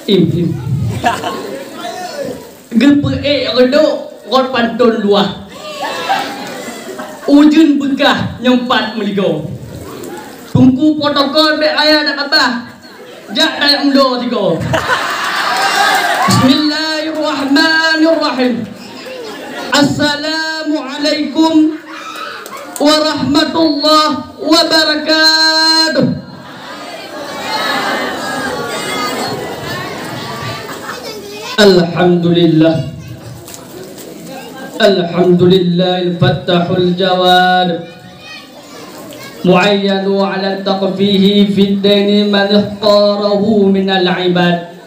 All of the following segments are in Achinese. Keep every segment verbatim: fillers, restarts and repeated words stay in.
Im, im. Geupeuék reudôk rot panton luwah. Ujeuen beukah nyoe pat meuligoe. Teungku protokol bèk raya dak babah. Jak dayah ulo sigoe. Bismillahirrahmanirrahim. Assalamualaikum warahmatullahi wabarakatuh. Alhamdulillah. Alhamdulillahil fattahul jawad. Muayyanu ala taqfihi fid daini man ikhtarahu minal ibad.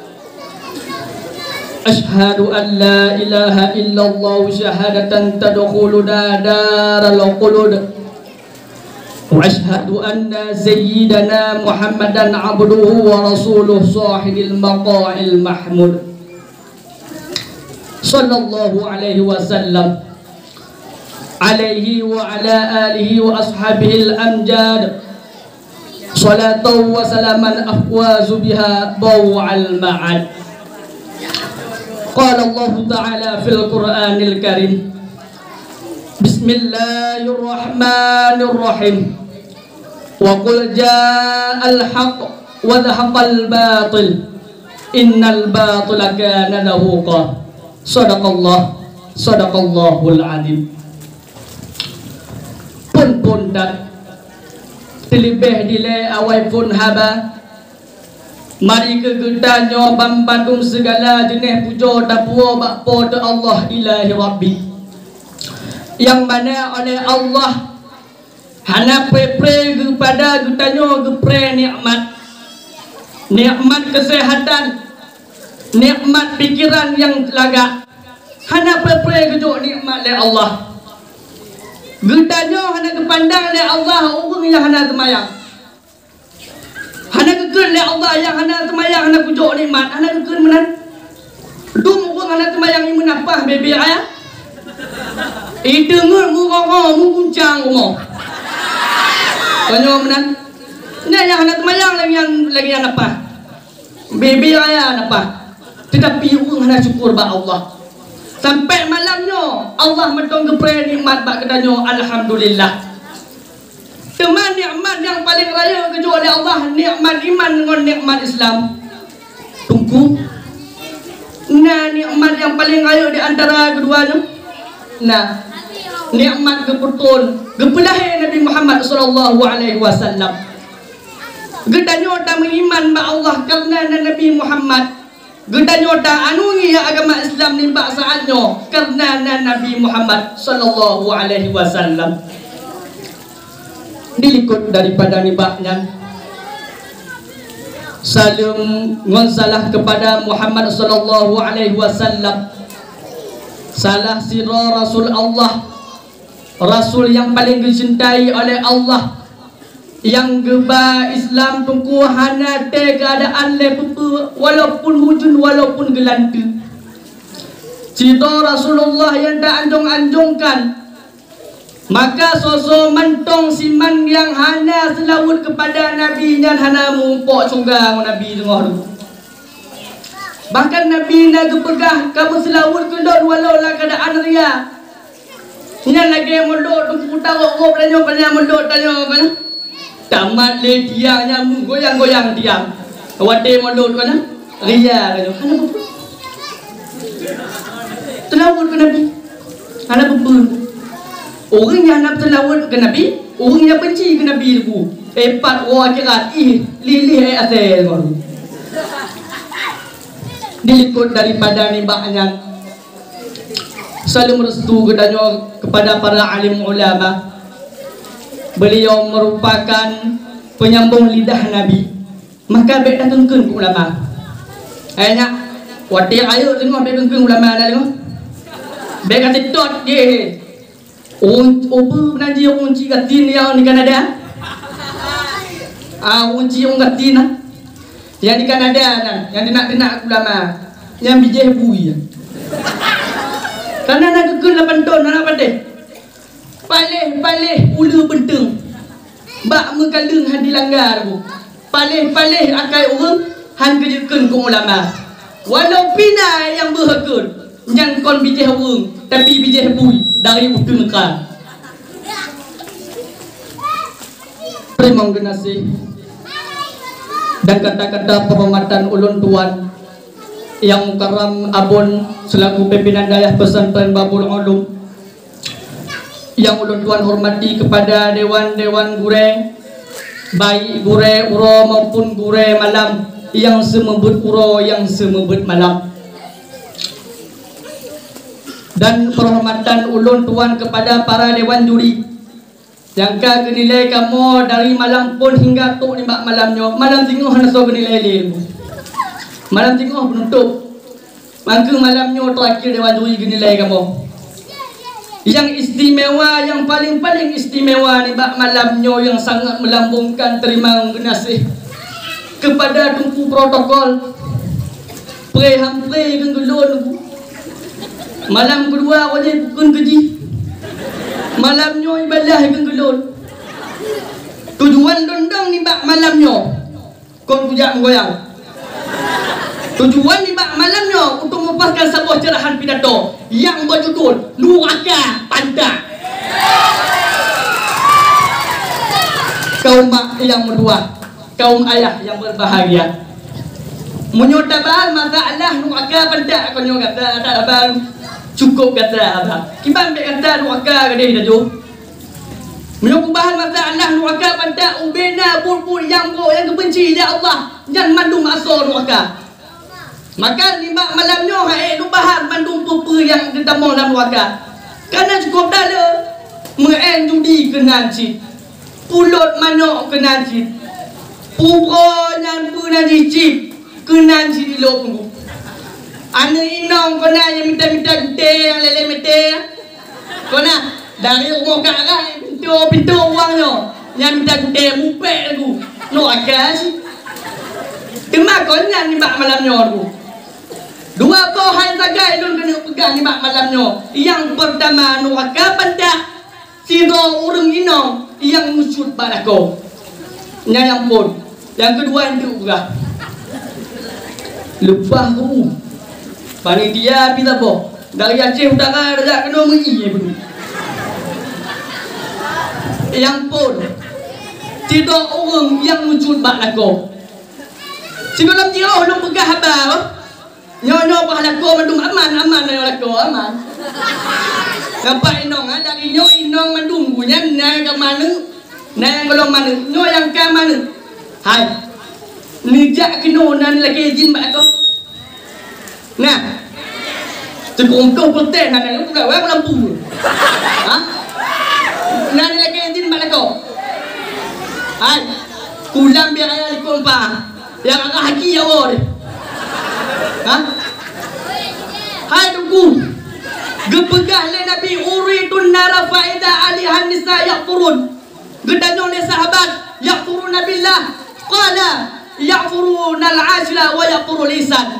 Asyhadu an la ilaha illallah syahadatan tadkhuluna daral khulud. Wa asyhadu anna sayyidana Muhammadan abduhu wa rasuluh sahibul maqamil mahmud. Sallallahu alaihi wasallam. Alaihi wa ala alihi wa ashabihil amjad. Salatan wa salaman afwazu biha baw'al ma'ad. Qala Allahu ta'ala fil Qur'anil Karim. Bismillahirrahmanirrahim. Wa qul ja'al haqq wa zahaqal batil. Innal batila kana zahuqa. Sadaqallah, sadaqallahul azim. Phon-phon that, teuleubeh dilèe awai phon haba. Mari keu geutanyoe banmandum sigala jeunèh pujoe tapuwoe bak Po teu Allah Ilahi Rabbi. Nyang mana oleh Allah hana pré-pré geupada geutanyoe geupré nikmat. Nikmat keuseuhatan, nikmat pikeran nyang lagak. Hana pré-pré geujok nikmat lé Allah. Geutanyoe hana geupandang lé Allah ureueng nyang hana seumayang. Hana geukheun lé Allah nyang hana seumayang hana geujok nikmat, hana geukheun meunan. Dum ureueng hana seumayang nyan meunapah bebe raya. Ideungeut meurongo meuguncang rumoh. Tanyoe meunan. Nyan nyang hana seumayang lagèe nyang, lagèe nyang napah. Bebe raya napah. Teutapi ureueng hana syukur bak Allah. Sampai malam nyoe Allah mantong geupré nikmat bak geutanyoe, alhamdulillah. Teuma nikmat nyang paleng rayeuk geujok lé Allah, nikmat iman ngon nikmat Islam. Teungku, na nikmat nyang paleng rayeuk di antara keudua nyoe? Na. Nikmat geupeutrôn, geupeulahé Nabi Muhammad sallallahu alaihi wasallam. Geutanyoe tameuiman bak Allah kareuna na Nabi Muhammad. Geutanyoe ta-aneuk agama Islam nibak saát nyoe kareuna na Nabi Muhammad sallallahu alaihi wasallam. Dilikot daripada nibak nyan, saleuem ngon salam keupada Muhammad sallallahu alaihi wasallam, salah sidroe rasul Allah, rasul nyang paleng geucintai oleh Allah. Nyang geuba Islam teungku hana teuh keuadaan lé peue-peue, walaupun hujeuen, walaupun geulanteue. Sidroe Rasulullah nyang ta-anjong-anjongkan, maka soe-soe mantong siman nyang hana seulaweuet keupada Nabi nyan hana mupok syeuruga ngon Nabi teungoh. Bahkan Nabi na geupeugah, "Kamoe seulaweuet keu lôn walau lam keuadaan ria." Nyan lagèe mulod teungku tarok gob tanyoe, ka nyan mulod tanyoe, ka nyan. Tamat lé tiang nyan meugoyang-goyang tiang. Watèe mulod, ka nyan, ria, ka nyan. Hana peue-peue. Seulaweuet keu Nabi. Hana peue-peue. Ureueng nyang hana seulaweuet keu Nabi, ureueng nyang benci keu Nabi teungku. Éh, pat woe akhirat, ih, lilih éh asèe ngon. Dilikot daripada nibak nyan, saleuem restu geutanyoe keupada para alim ulama. Beliau merupakan penyambung lidah Nabi. Maka bèk takheun-kheun keu ulama. Hai nyak, watèe rayeuk teungoh bèk kheun-kheun ulama dah teungoh. Bèk ka teutot jih. Ureueng, ureueng nan jih ureueng cik gasien nyang di Kanada. Ah, ureueng cik ureueng gasien nah. Nyang di Kanada nyan, nyang teunak-teunak ulama, nyang bijéh bui. Karena na geukheun lapan thon, hana patéh. Paléh-paléh uleue beunteueng, bak meukaleueng han dilanggar bu. Paléh-paléh akai ureueng han geujeuet kheun keu ulama. Walau pih na nyang beuheukeuen, nyan kon bijéh ureuëng, tapi bijéh bui dari uteuen kha. Teurimong geunaséh dan kata-kata peuhormatan ulôn tuan Yang Mukarram Abon selaku pimpinan Dayah Pesantren Babul Ulum, yang ulôn tuan hormati kepada dewan-dewan gurée, baik gurée uroe maupun gurée malam, nyang seumeubeuet uroe, nyang seumeubeuet malam. Dan penghormatan ulôn tuan kepada para dewan juri nyang ka geunilai kamoe dari malam phon hingga trok nibak malam nyoe. Malam singoh hana soe geunilai lé. Malam singoh penutup. Mangkeuh malam nyoe terakhir dewan juri geunilai kamoe. Yang istimewa, yang paling-paling istimewa nibak malam nyoe yang sangat melambungkan terima geunaséh kepada Teungku Protokol. Pré han pré keu geulon. Malam keudua wajéb bukon keu jih. Malam nyoe ibadah keu geulon. Tujuan lôn dong nibak malam nyoe kon kujak meugoyang. Tujuan nibak malam nyoe untuk melepaskan saboh cerahan pidato yang berjudul Nuraka Pantak. Kaum mak yang meutuwah, kaum ayah yang berbahagia. Meunyoe tabahas masalah nuraka pantak, kon nyoe gata, gata abang, cukup gata abang. Kiban bék gata nuraka gadeh laju. Meunyoe kubahas masalah nuraka pantak, ubena buet-buet nyang brok nyang geubenci lé Allah, nyan mandum asoe nuraka. Maka nibak malam nyoe han ék lôn bahas mandum peue-peue nyang geutamong lam nuraka. Kana cukup that le, meu'en judi keunan cit. Pulot manok keunan cit. Pupo nyan peue nan jih cit keunan cit ilop teungku. Aneuk inong kona nyang mita-mita gutée nyang lé-lé meuté. Kona dari rumoh kak rai pintoe-pintoe uang nyoe nyang mita gutée mupék teungku. Nuraka cit. Teuma kon nyan nibak malam nyoe teungku. Dua boh hai sagai lôn keuneuk peugah nibak malam nyoe. Nyang peurtama nuraka pantak. Sidroe ureuëng inong nyang meucut bak lakoe. Nyan nyang phon. Nyang keudua enteuk peugah. Leupah guru. Panitia pih saboh. Dari Aceh Utara rajak keunoe meuié beudôh. Nyang phon. Sidroe ureuëng nyang meucut bak lakoe. Sigohlom jiôh lôn peugah haba. Nyoe-nyoe bah lakoe mandum aman, aman nyoe lakoe, aman. Nampak inong, ha, dari nyoe inong mandum, guna na ka maneuek, na golom maneuek, nyoe nyang ka maneuek. Hai. Neujak keunoe na neulakée idhin bak lakoe. Nah. Teungku-teungku protes, na neulakée idhin bak lakoe. Ha? Na neulakée idhin bak lakoe. Hai. Kulam biar raya likot empat. Nyang arah aki ya woe. Ha? Hai teungku. Geupeugah lé Nabi, "Uritun nara fa idza alihan nisa yaqfurun." Geutanyong lé sahabat, "Yaqfuruna billah?" Qala, "Yaqfurunal ashra wa yaqfurul ihsan."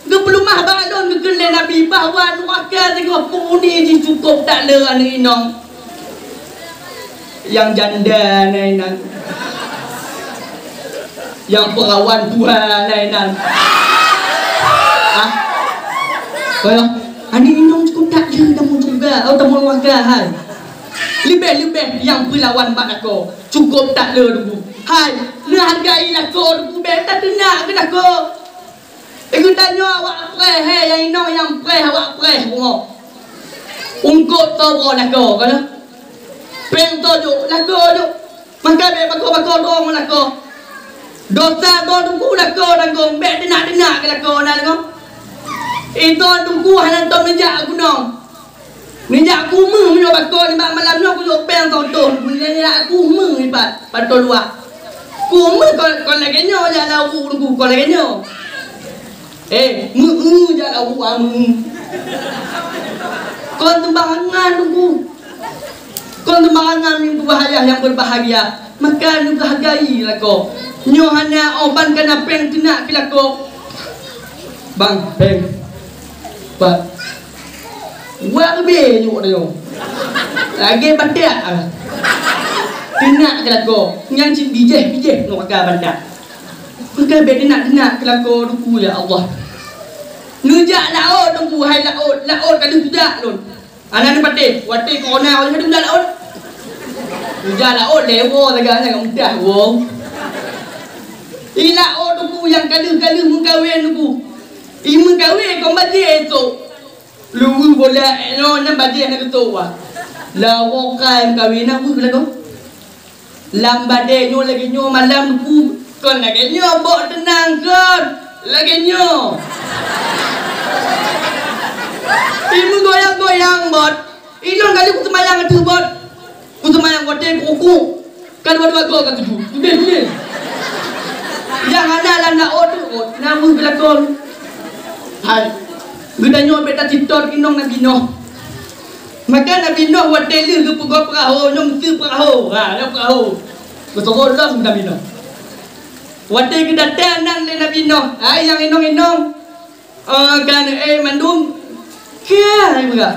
Geupeuleumah bak lôn geukheun lé Nabi bahwa nuraka singoh peue uni jih cukôp that le aneuk inong. Nyang janda na inan. Nyang peurawan tuha na inan. Ah. Kaya, aneuk inong cukôp that le tamong syeuruga, oh, tamong nuraka hai. Leubeh-leubeh nyang peulawan bak lakoe, cukôp that le teungku. Hai, neuhargai lakoe teungku, bék tateunak keu lakoe. Geutanyoe awak preh, he, nyang inong nyang preh, awak preh bumoe. Ungkot toh bumoe lakoe, kana? Péng toh jok, lakoe jok. Maka bék bako-bako droe ngon lakoe. Dosa droe teungku lakoe tanggong, bék teunak-teunak keu lakoe na lakoe. Ito teungku hana tom neujak gunong. Neujak kumeue meunyoe bako nibak malam nyoe kujok péng soe toh, neujak kumeue ipat, pato luwah. Kumeue kon, kon lagée nyoe jak lam ubu teungku, kon lagée nyoe. Eh, meu-eu jak lam ubu, ah, meu-eu. Kon teumbarangan teungku. Kon teumbarangan minggu bahayah nyang berbahagia. Maka neuhargai lakoe. Nyoe hana oh ban kana péng teunak keu lakoe. Bang, péng. Pat. Wak leubeh nyok nyoe. Lagée batak ah. Teunak keu lakoe. Nyan cit bijéh-bijéh nuraka pantak. Maka bék teunak-teunak keu lakoe teungku, ya Allah. Neujak laôt Teungku, hai laôt, laôt ka deuh tujak lôn. Hana neupatéh, watèe corona watèe ka deuh tujak laôt. Neujak laôt lé woe sagai nyan ka mudah woe. I laôt Teungku nyang ka deuh-ka deuh meukawen Teungku. I meukawen kon bajèe tok. Luweue bola nyoe nyan bajèe hana geutôk wah. Laôt kai meukawen na weueh lagoe. Lam badée nyoe lagée nyoe malam Teungku, kon lagée nyoe bot teunang kon. Lagée nyoe. Imeugoyang-goyang bot. Ilôn kali kuseumayang ateueh bot. Kuseumayang watée kuku. Ka dua-dua goe ka tuju. Udeh, udeh. Nyang hana lam laôt tu, oh, na weueh geulakon. Hai. Geutanyoe beta titot inong Nabi Noh. Maka Nabi Noh watée lheueh geupeugöt peurahô, nyoe miseue peurahô. Ha, nyoe peurahô. Geusurot lom Nabi Noh. Watée geudatang nan lé Nabi Noh, hai nyang inong-inong, eh, kan, eh, mandum, keu hai peugah.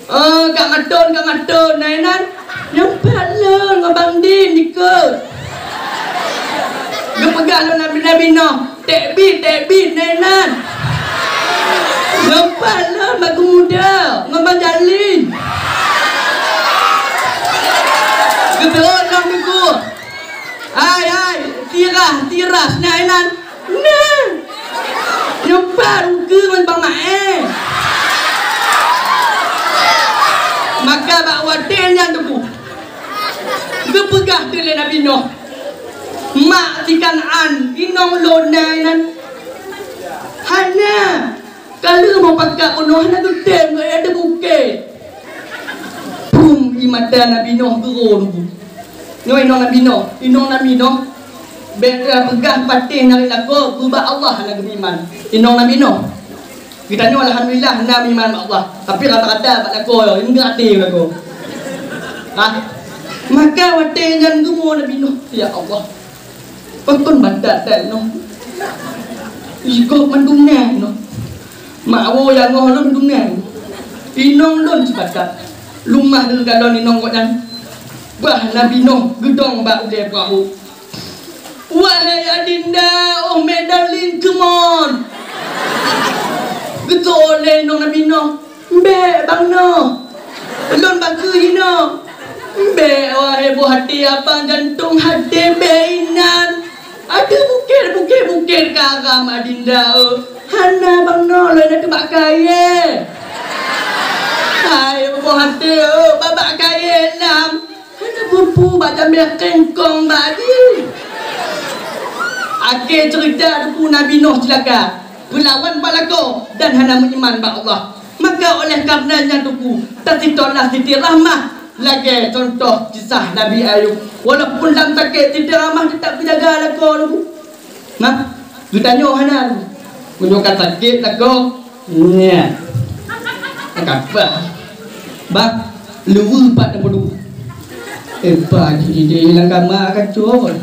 Eh, Kak Maton, Kak Maton, na inan, nyoe pat lôn ngon Bang Din dikeue. Geupeugah lom Nabi, Nabi Noh, "Tek bit, tek bit, na inan." Nyoe pat lôn Bang Muda ngon Bang Jalin. Geuturot lom Teungku. Hai, hai, tirah, tirah, na inan. Nah. Nyoe pat ukeue ngon Bang Maé. Maka bak watée nyan Teungku, geupeugah teuk lé Nabi Noh, "Mak si Kan'an, inong lôn na inan." Hana. Ka lheueh meupakat bunoe hana geutem keu ateueh bukét. Prum ie mata Nabi Noh geuron bu. Nyoe inong Nabi Noh, inong Nabi Noh. Bèk tapeugah patéh narit lakoe, bak Allah hana geumeuiman. Inong Nabi Noh. Geutanyoe alhamdulillah na meuiman bak Allah. Tapi rata-rata bak lakoe, ingat até lakoe. Ha? Maka watée nyan geumo Nabi Noh, "Ya Allah, pakon batat that nyoe? Igob mandum nyan nyoe. Mak woe nyang ngoh lôn mandum nyan. Inong lôn sibatat. Leumah lôn kalon inong gobnyan." Bah Nabi Noh geudong bak ulée peurahô. "Wahai adinda, oh Madeline, come on!" Geutôk lé inong Nabi Noh. "Bèk, Bang Noh. Lôn bakeue jinoe." "Bèk, wahé boh até abang, jantông até bèk inan. Até bukét, bukét, bukét ka haram adinda, eu. Hana, Bang Noh, lôn na teubak kayèe." "Hai, boh até, eu, babak kayèe lam. Hana peue-peue bak jamèe kengkong bak jih." Akhé ceurita Teungku, Nabi Noh ceulaka. Peulawan bak lakoe dan hana meuiman bak Allah. Maka oleh karena nyan Teungku, taseutôt lah Siti Rahmah lagèe contoh kisah Nabi Ayub. Walaupun lam sakét, Siti Rahmah teutap geujaga lakoe Teungku. Nah, geutanyoe hana Teungku. Meunyoe ka sakét lakoe, nyan. Ka pah. Bah, luweue pat na bodoh. Eh, bah, di, di, di, lam kama ka cok.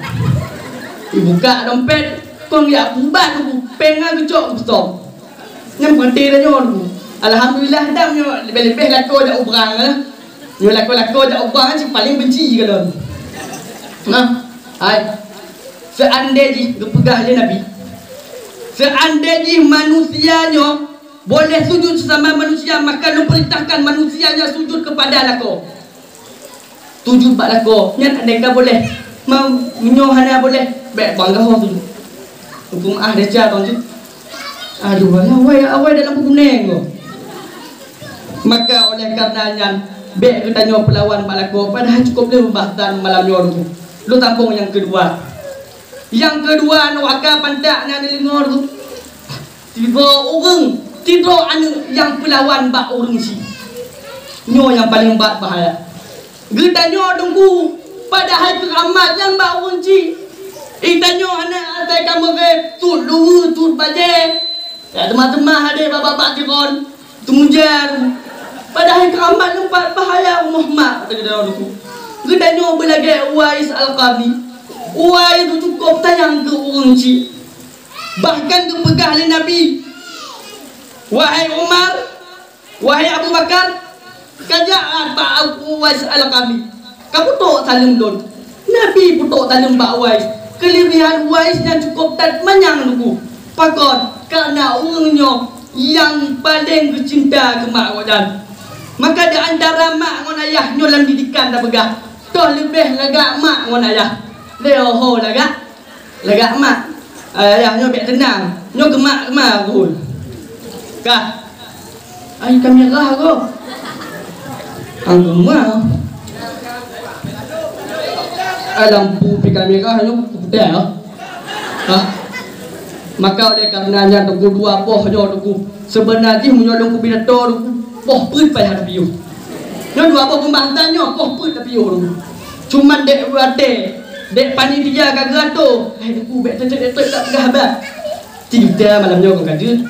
Ibuka dompet, kong ya bubat Teungku, péng geucok geusom. Nyan peuhati tanyoe Teungku. Alhamdulillah dam nyoe leubeh-leubeh lakoe jak u brang, eh. Nyoe lakoe-lakoe jak u brang cit paleng benci kalon. Nah, hai. Seandai jih geupeugah lé Nabi, seandai jih manusia nyoe boleh sujud sesama manusia, maka lôn perintahkan manusia nyan sujud kepada lakoe. Sujud bak lakoe, nyan andai ka boleh. Ma, meunyoe hana boleh, bèk bang gaho sujud. Huköm ah desya bang jeuet. Aduh, awai, awai dalam buku meneng tu. Maka oleh karena nyan, bèk geutanyoe peulawan bak lakoe, padahai cukup lé pembahasan malam nyoe tu. Lôn sambông nyang keudua. Nyang keudua, nyoe ka pantak na deungoe tu. Sidroe ureueng, sidroe aneuk nyang peulawan bak ureueng chik. Nyoe nyang paleng bat bahaya. Geutanyoe Teungku, padahai keuramat nyan bak ureueng chik. Geutanyoe hana asai ka meureuh, tut luweue, tut bajèe. Ya teuma-teuma hadé bak babah Firaun, teumujan. Padahai keuramat nyan pat bahaya rumoh mak, kata geutanyoe Teungku. Geutanyoe beulagèe Uwais Al-Qarni. Uwais tu cukôp sayang keu ureueng chik. Bahkan geupeugah lé Nabi, "Wahai Umar, wahai Abu Bakar, kajak bak Uwais Al-Qarni, kapeutrok saleuem lôn." Nabi peutrok saleuem bak Uwais. Keuleubihan Uwais nyan cukôp that manyang Teungku. Pakon? Kareuna ureueng nyoe nyang paleng geucinta keu mak gobnyan. Maka di antara mak ngon ayah nyoe lam didikan tapeugah, toh leubeh lagak mak ngon ayah. Lé ho lagak, lagak mak. Ayah nyoe bèk teunang. Nyoe keu mak, keu mak, beutôi. Kah. Ai kamera ko. Anggur ma. Ai lampu pi kamera nyoe putih, ha? Ha? Maka oleh karena nyan, Teungku, dua boh nyoe, Teungku. Seubeuna jih meunyoe lôn kupidato, Teungku, boh peuet payah tapiôh. Nyoe dua boh pembahasan nyoe, boh peuet tapiôh, Teungku. Cuman dek watèe, dek panitia ka geuato. Hai, Teungku, bèk teuteuet-teuteuet tak peugah haba. Tiga malam nyoe kon ka jeuet.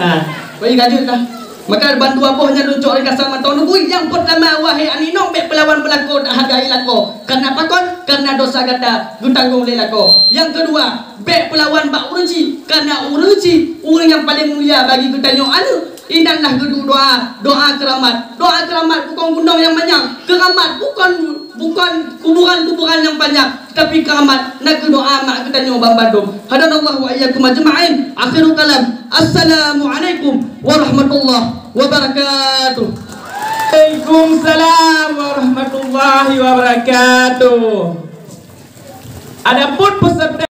Ha, bagi ka jeuet lah. Maka bandua boh nyan lôn cok ringkasan mantong, Teungku. Nyang peurtama, wahé aneuk inong, bèk peulawan peulakoe, tak hargai lakoe. Karena pakon? Karena dosa gata geutanggong lé lakoe. Nyang keudua, bèk peulawan bak ureueng chik, karena ureueng chik ureueng nyang paleng mulia bagi geutanyoe aneuk. Inan lah geuduek doa, doa keuramat. Doa keuramat bukon gunong nyang manyang. Keuramat bukon, bukon kuburan-kuburan nyang panyang. Tapi keuramat na keu doa mak geutanyoe banmandum. Hadanallahu wa iyyakum ajma'in. Akhirul kalam. Assalamualaikum warahmatullahi wabarakatuh. Waalaikumsalam warahmatullahi wabarakatuh. Adapun peserta